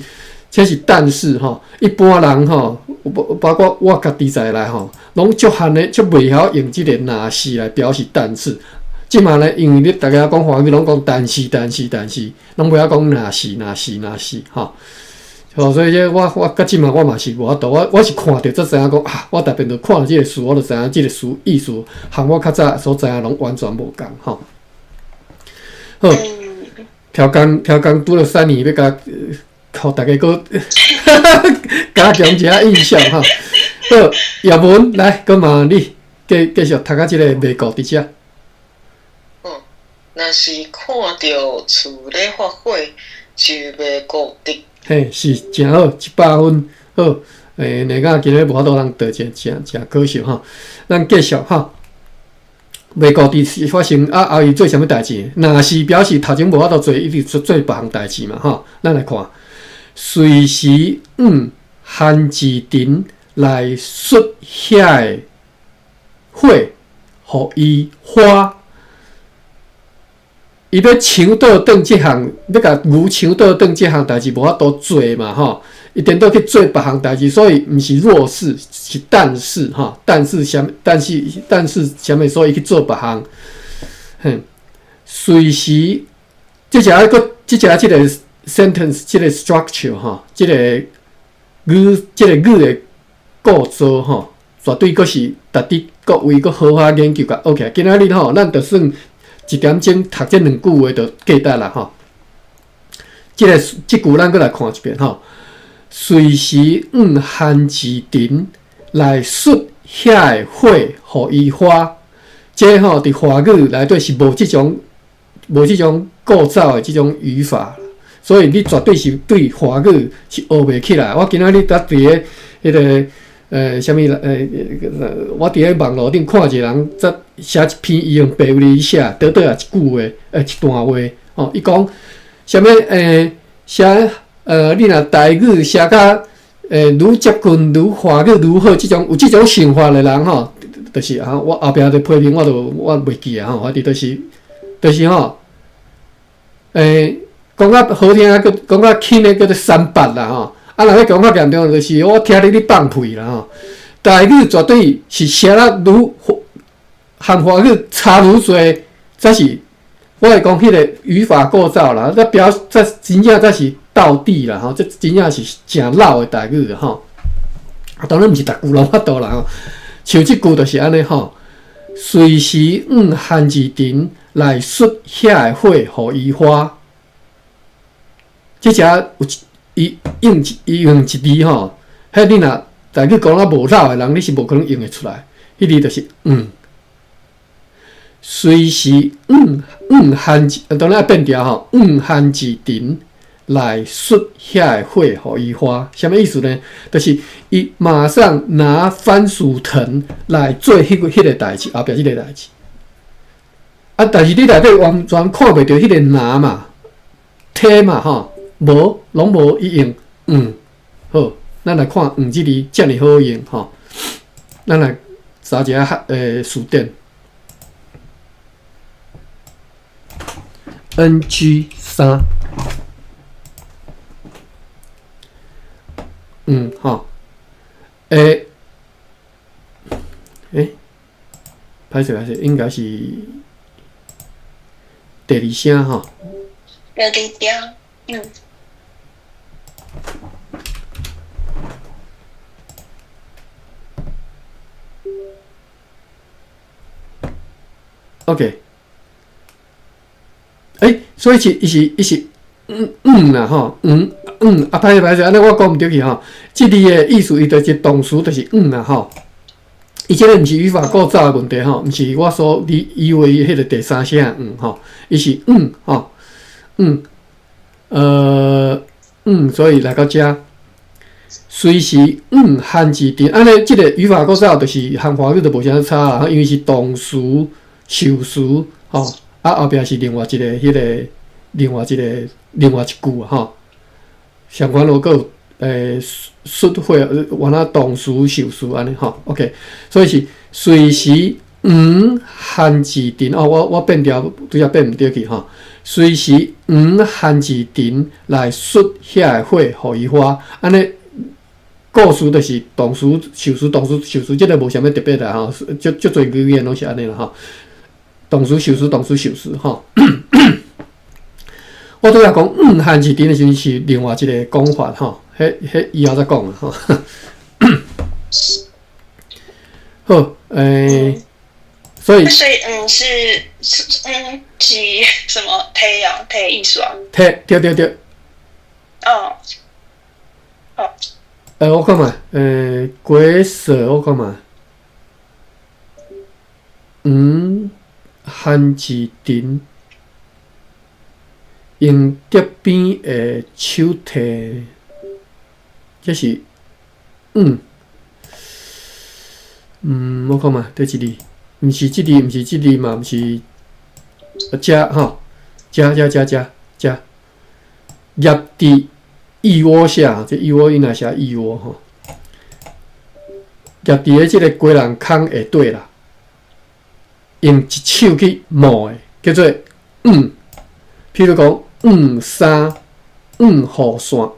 這是但是吼，一般人吼，包括我家己在內吼，攏足罕的，足袂曉用這個若是來表示但是。這馬呢，因為你逐家講華語，攏講但是但是但是，攏袂曉講若是若是若是吼。吼，所以這我我到這馬我嘛是無法度，我我是看著才知影講啊，我逐遍都看著這個詞，我就知影這個詞意思，和我較早所知影攏完全無仝吼。好，調工調工拄著三年，欲共予大家閣加強一下印象吼。好，葉文來，閣麻煩你繼繼續讀到這個袂顧得遮。若是看著厝咧發火，就袂顧得。嘿，是誠好，100分好。內仔今日無法度通倒，真真真可惜吼。咱繼續吼。袂顧得是發生啊，後伊做啥物代誌？若是表示頭前無法度做，一定做做別項代誌嘛吼。咱來看，隨時向韓志廷來摔遐个火，予伊花。伊欲搶倒轉這項，欲共牛搶倒轉這項代誌無法度做嘛吼，伊顛倒去做別項代誌，所以毋是若是，是但是吼，但是啥，但是但是啥物，所以伊去做別項，哼，隨時，這只閣這只這個 sentence，這個 structure 吼，這個語這個語的構造吼，絕對閣是值得各位閣好好研究共學起來。今仔日吼，咱就算一點鐘讀這兩句話就價值啦吼。這個這句咱閣來看一遍吼。隨時向番薯藤來媠遐个火，予伊花。這吼佇華語內底是無這種無這種構造的這種語法，所以你絕對是對華語是學袂起來。我今仔日才佇咧彼個。啥物我佇咧網路頂看一個人在寫一篇，伊用白話寫，短短也一句話，一段話，吼，伊講啥物寫你若台語寫甲愈接近愈華語愈好，這種有這種想法的人吼，就是啊，我後壁的批評我都我袂記啊吼，反正就是吼，講較好聽啊，閣講較輕的叫做三八啦吼。啊，若欲講較嚴重，就是我聽你咧放屁啦吼！台語絕對是寫得愈和華語差愈濟，才是我會講彼個語法構造啦，這表這真正才是道地啦吼！這真正是誠老的台語吼。啊，當然毋是逐句攏有法度啦吼。像這句就是按呢吼，隨時向番薯藤來媠遐个火，予伊花。這只有一。伊用一伊用一字吼，彼你若台語講啊無老的人，你是無可能用會出來。彼字就是向，隨時向向番薯，當然愛變調吼，向番薯藤來媠遐个火，予伊花，啥物意思呢？就是伊馬上拿番薯藤來做彼個彼個代誌，後壁這個代誌。啊，但是你內底完全看袂著彼個拿嘛，提嘛吼。無，攏無伊用向，好，咱來看向這字遮爾好用吼。咱來查一下詞典。NG 3，嗯，吼，欸，歹勢歹勢，應該是第二聲吼。第二聲，嗯。 OK，欸，所以是伊是伊是向向啦吼，向向啊，歹勢歹勢，按呢我講毋著去吼。這字的意思，伊就是動詞，就是向啦吼。伊這個毋是語法構造的問題吼，毋是我所你以為彼個第三聲向吼，伊是向吼，向，向，所以來到遮，隨時向番薯藤，按呢這個語法構造就是和華語就無啥差啦，因為是動詞、受詞吼，啊後壁是另外一個彼個，另外一個另外一句吼。相關囉閣有媠火，原來動詞、受詞按呢吼，OK，所以是隨時向番薯藤哦，我變調拄才變毋著去吼。隨時向番薯藤來媠遐个火，予伊花，按呢故事就是動詞、受詞、動詞、受詞，這個無啥物特別啦吼，足足濟語言攏是按呢啦吼。動詞、受詞、動詞、受詞吼。我拄才講向番薯藤的時陣是另外一個講法吼，彼彼以後再講啦吼。好，所以所以是是什麼提啊？提意思啊？提對對對。哦。好。我看覓，鬼蛇我看覓，向番薯藤用竹邊的手提，這是我看覓，佗一字，毋是這字，毋是這字嘛，毋是，遮吼，遮遮遮遮遮，挹佇腋窩下，這腋窩應該寫腋窩吼，挹佇咧這個雞籠空下底啦，用一手去摸的，叫做向。譬如講，熨衫、熨雨傘，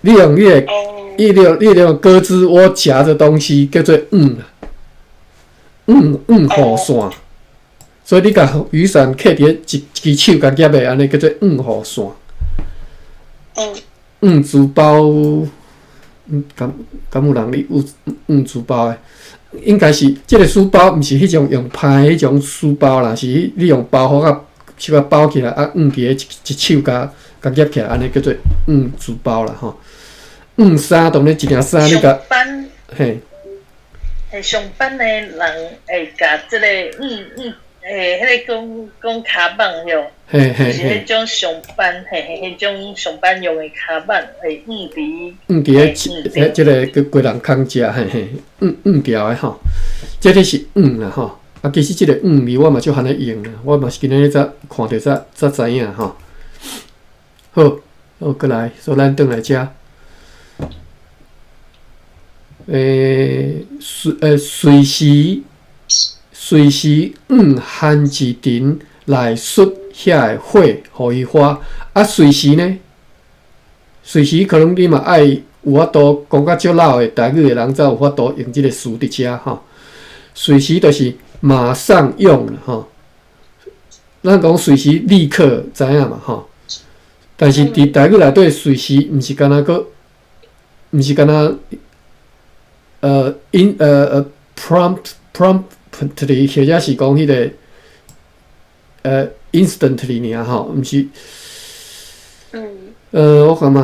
你用你的，你用胳肢窩夾著東西叫做熨，熨熨雨傘。所以你共雨傘揢佇咧一一支手共夾的，按呢叫做熨雨傘。熨書包，敢有人咧熨熨書包的？應該是這个書包，毋是彼種用攀的彼種書包啦，是你用包袱仔小可包起來，啊，熨佇咧一一手共共夾起來，按呢叫做熨書包啦吼。熨衫當然一件衫你共嘿。嘿，上班的人會共這个熨熨，欸，彼个講講跤蠓哟，就是彼種上班，嘿嘿，彼種上班用的跤蠓會熨佇熨佇咧，這這个叫規人空食，嘿嘿，熨熨牢的吼，這个是熨啦吼。啊，其實這个熨字我嘛足罕咧用啦，我嘛是今日才看著才才知影吼。好，好，閣來，所以咱轉來遮。欸，隨時隨時熨番薯藤來爍遐个火，予伊花。啊，隨時呢？隨時可能你嘛愛有法度講較足老的台語的人才有法度用這个詞佇遮吼。隨時就是馬上用吼。咱講隨時立刻知影嘛吼。但是佇台語內底隨時毋是干焦閣，毋是干焦in promptly 或者是講彼个instantly 爾吼，毋是。我感覺，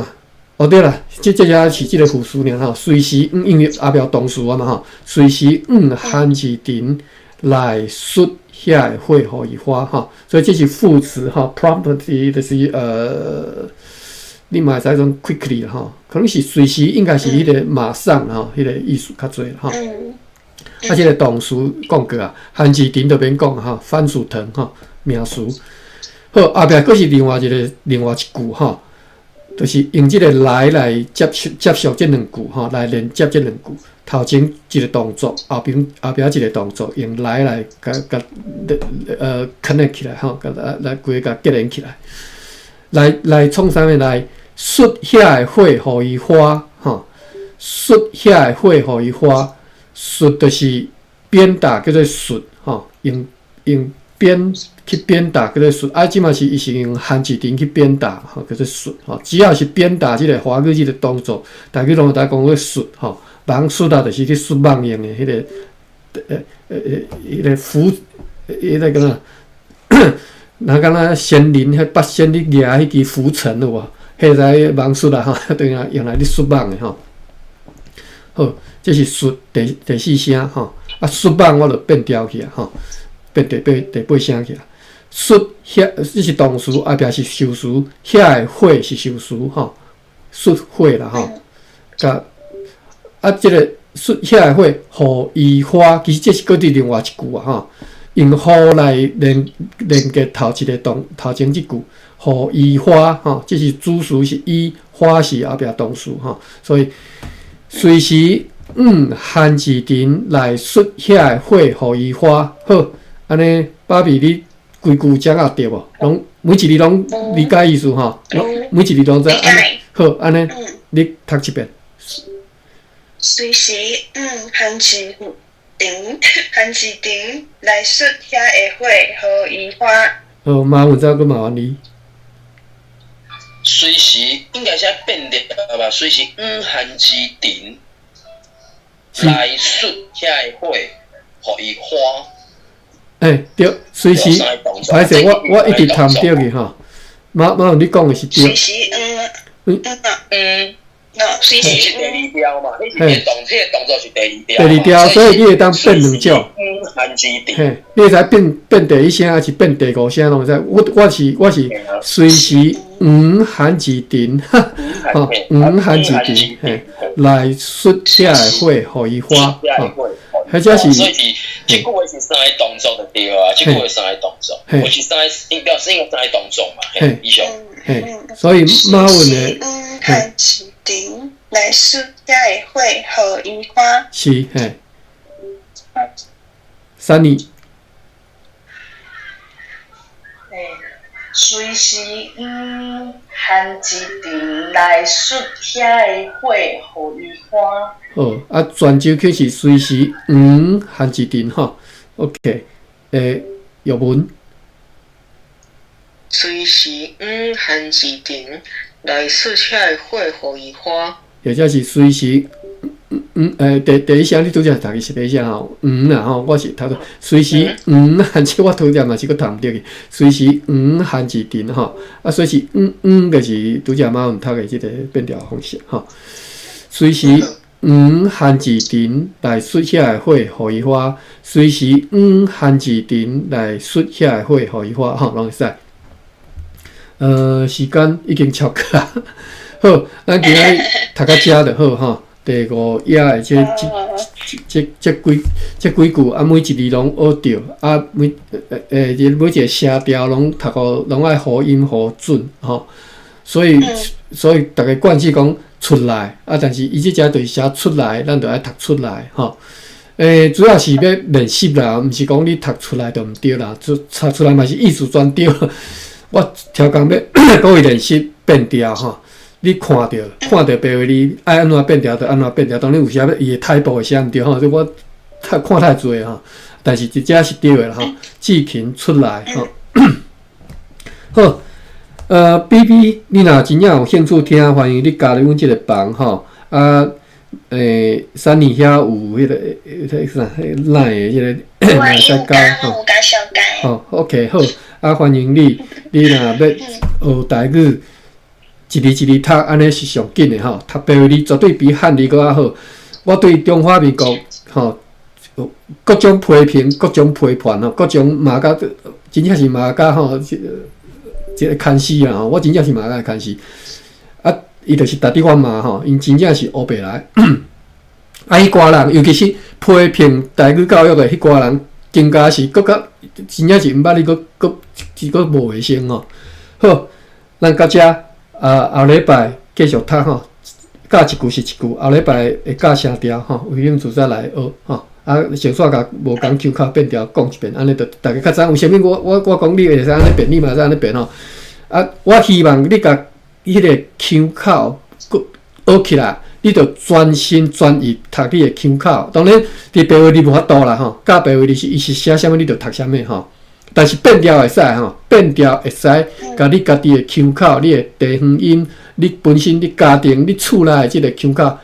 哦對啦，這遮是這个副詞爾吼，隨時因為後壁有動詞啊嘛吼，隨時熨番薯藤來爍遐个火予伊花吼，所以這是副詞吼，promptly 就是你嘛會使講 quickly 吼，可能是隨時應該是彼個馬上吼，彼個意思較濟吼。啊，這个動詞講過啊，番薯藤就免講吼，番薯藤吼，名詞。好，後壁閣是另外一个另外一句吼，就是用這个來來接續接續這兩句吼，來連接這兩句。頭前一个動作，後壁一个動作，用來來共共connect 起來吼，共來來規个共結連起來。來來創啥物來？爍遐个火予伊花吼，爍遐个火予伊花，爍就是鞭打叫做爍吼，用用鞭去鞭打叫做爍，啊，這馬是伊是用番薯藤去鞭打吼，叫做爍吼。只要是鞭打這个華語這个動作，大家攏會知講做爍吼。網爍啊，就是去爍網用的彼个，彼个斧，彼个敢若，若敢若仙人彼八仙咧举彼支拂塵有無？彼个網爍啊吼，對啊，用來咧爍網的吼。好，這是爍第第四聲吼，啊，爍網我就變調去啊吼，變第八第八聲去啊。爍遐，這是動詞，後壁是受詞，遐个火是受詞吼，爍火啦吼，共啊，這个爍遐个火，予伊花，其實這是閣佇另外一句啊吼，用予來連連結頭一个動頭前這句，予伊花吼，這是主詞是伊，花是後壁動詞吼，所以隨時熨番薯藤來爍遐个火，予伊花。好，按呢，芭比你規句講也對無？攏每一字攏理解意思吼，每一字攏知。好，按呢，你讀一遍。隨時熨番薯藤，番薯藤來爍遐个火，予伊花。好，馬文再閣麻煩你。隨時應該是愛變調吧？隨時熨番薯藤來爍遐个火，予伊花。欸，對，隨時，歹勢，我一直談著去吼。馬馬文，你講的是對。隨時熨，嗯嗯。隨時是第二調嘛？你是動，這个動作是第二調。第二調，所以你會當變兩種。嘿，你會使變變第一聲，還是變第五聲攏會使。我是隨時熨番薯藤，吼，熨番薯藤，嘿，來爍遐个火，予伊花，吼，或者是。所以是這句話是三个動作就對啊，這句話三个動作，我是三個，應該是應該三個動作嘛，嘿，以上。嘿，所以馬文的，嘿。來爍遐个火，予伊花。是嘿。三年。欸，隨時黃番薯藤來爍遐的火，予伊歡。好，啊，泉州腔是隨時黃番薯藤吼。OK，玉文。隨時黃番薯藤來爍遐的火，予伊歡。或者是隨時，第一聲你拄才讀的是第一聲吼，黃啦吼，我是讀做隨時黃番薯，我拄才嘛是閣讀毋著去。隨時黃番薯藤吼，啊，隨時黃黃就是拄才馬雲讀的這個變調方式吼。隨時黃番薯藤來爍遐的火，予伊歡。隨時黃番薯藤來爍遐的火，予伊歡吼，攏會使。時間已經超過啊。好，咱今仔日讀到遮就好吼。第五頁的這幾句啊，每一字攏學著啊，每一個聲調攏讀予攏愛和音和準吼。所以逐家慣勢講出來啊，但是伊這隻就是寫出來，咱就愛讀出來吼。主要是欲練習啦，毋是講你讀出來就毋對啦，讀出來嘛是意思全對。我超工欲閣會練習變調吼。你看著白話字愛按怎變調就按怎變調，當然有時仔伊的 typo 會寫毋對吼，這我太看太濟吼。但是這隻是對的啦吼，志勤出來吼。好，B B，你若真正有興趣聽，歡迎你加入阮這個房吼。啊，三年遐有彼個啥，彼個 LINE 的彼個會使加吼。好，OK，好，啊，歡迎你，你若欲學台語，一字一字讀，按呢是上緊的吼。讀白話字絕對比漢字閣較好。我對中華民國吼，各種批評、各種批判吼，各種罵甲真正是罵甲吼，這個牽死啊！吼，我真正是罵甲牽死。啊，伊就是值得我罵吼，𪜶真正是烏白來。啊，彼寡人，尤其是批評台語教育的彼寡人，更加是閣較真正是毋捌你閣閣一個無衛生吼。好，咱到遮。啊，後禮拜繼續讀吼，教一句是一句，後禮拜會教聲調吼，有興趣再來學吼。啊，先煞共無仝腔口變調講一遍，按呢就逐家較知。為啥物我講你會使按呢變，你嘛會使按呢變吼？啊，我希望你共彼個腔口閣學起來，你就專心專意讀你的腔口。當然，佇白話字無法度啦吼，教白話字是伊是寫啥物，你就讀啥物吼。但是變調會使吼，變調會使，共你家己的腔口、你的地方音、你本身你家庭、你厝內的這個腔口。